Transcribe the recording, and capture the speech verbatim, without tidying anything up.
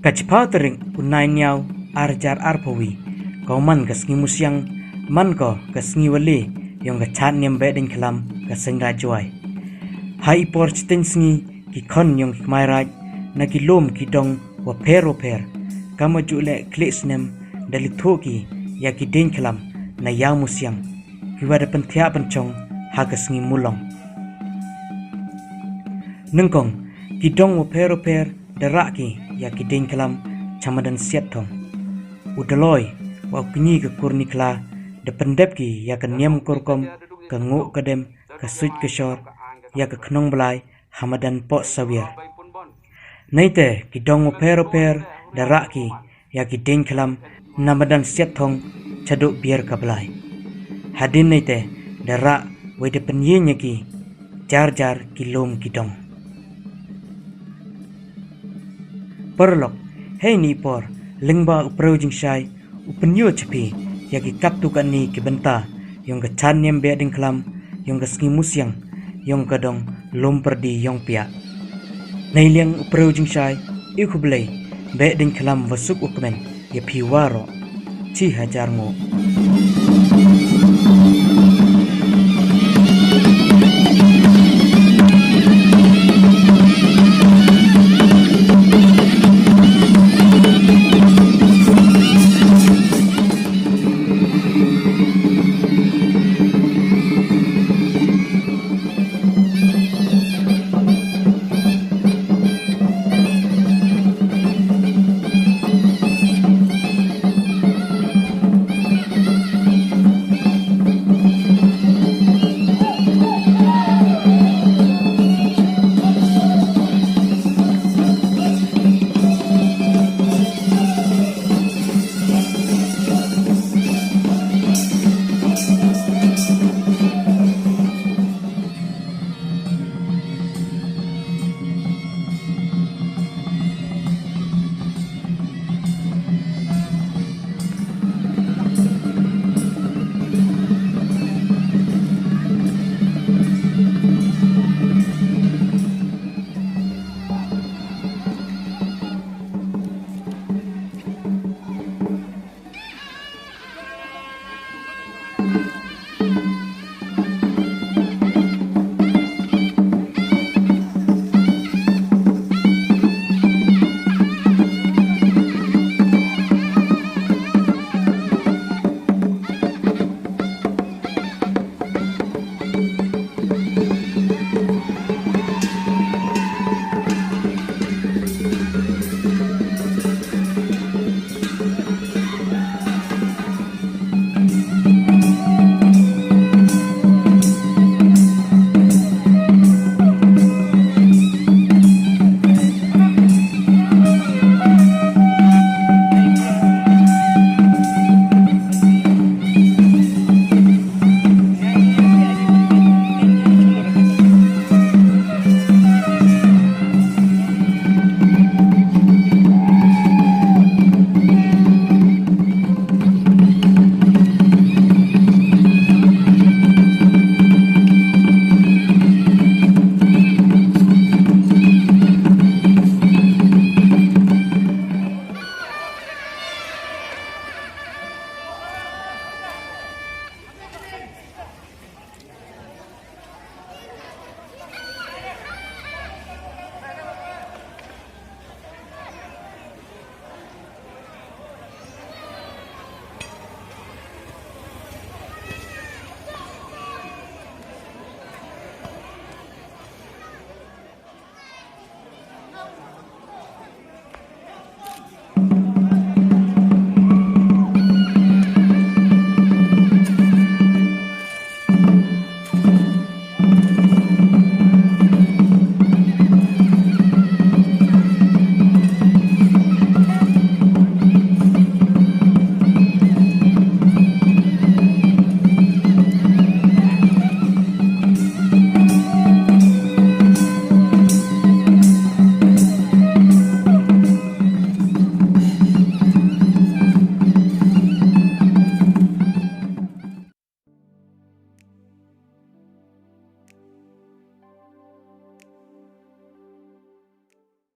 Ka chiphaw tarik u Naiñiaw ar hajar arphew wi, ka man ka sngi musiang, man ko ka sngi wali yong ka chad niam Behdeiñkhlam ka Seiñraij Jowai. Ha i por chiteng sngi ki khon yong ki kmai raij na ki lum ki dong wapher wapher, ka ma ju leh khlieh snem da lithuh ki ïa ki deiñkhlam na ïaw musiang, ki wa da pynthiah pynchong ha ka sngi mulong. Nyngkong, ki dong wapher wapher da rah ki ïa ki deiñkhlam cha madan Siatthong. U Daloi wa u kñi ka Kurnikhla da pyndep ki ïa ka niam ka rukom, ka nguh ka dem, ka suit ka shor, ïa ka khnong blai ha madan Pohsawiar. Neite ki dong wapher wapher da rah ki ïa ki deiñkhlam na madan Siatthong chaduh biar ka blai. Hadien neite da rah wei da pynïeng ïa ki jar jar ki lum ki dong. Paralok, hei ni i por lyngba u Prew Jingshai u pynïoh cha phi ïa ki katto katne ki bynta yong ka chad niam Behdeiñkhlam, yong ka sngi musiang, yong ka dong Lumpyrdi Iongpiah. Neiliang u Prew Jingshai, i khublei, Behdeiñkhlam wa suk u kmen ïa phi waroh. Chi hajar nguh.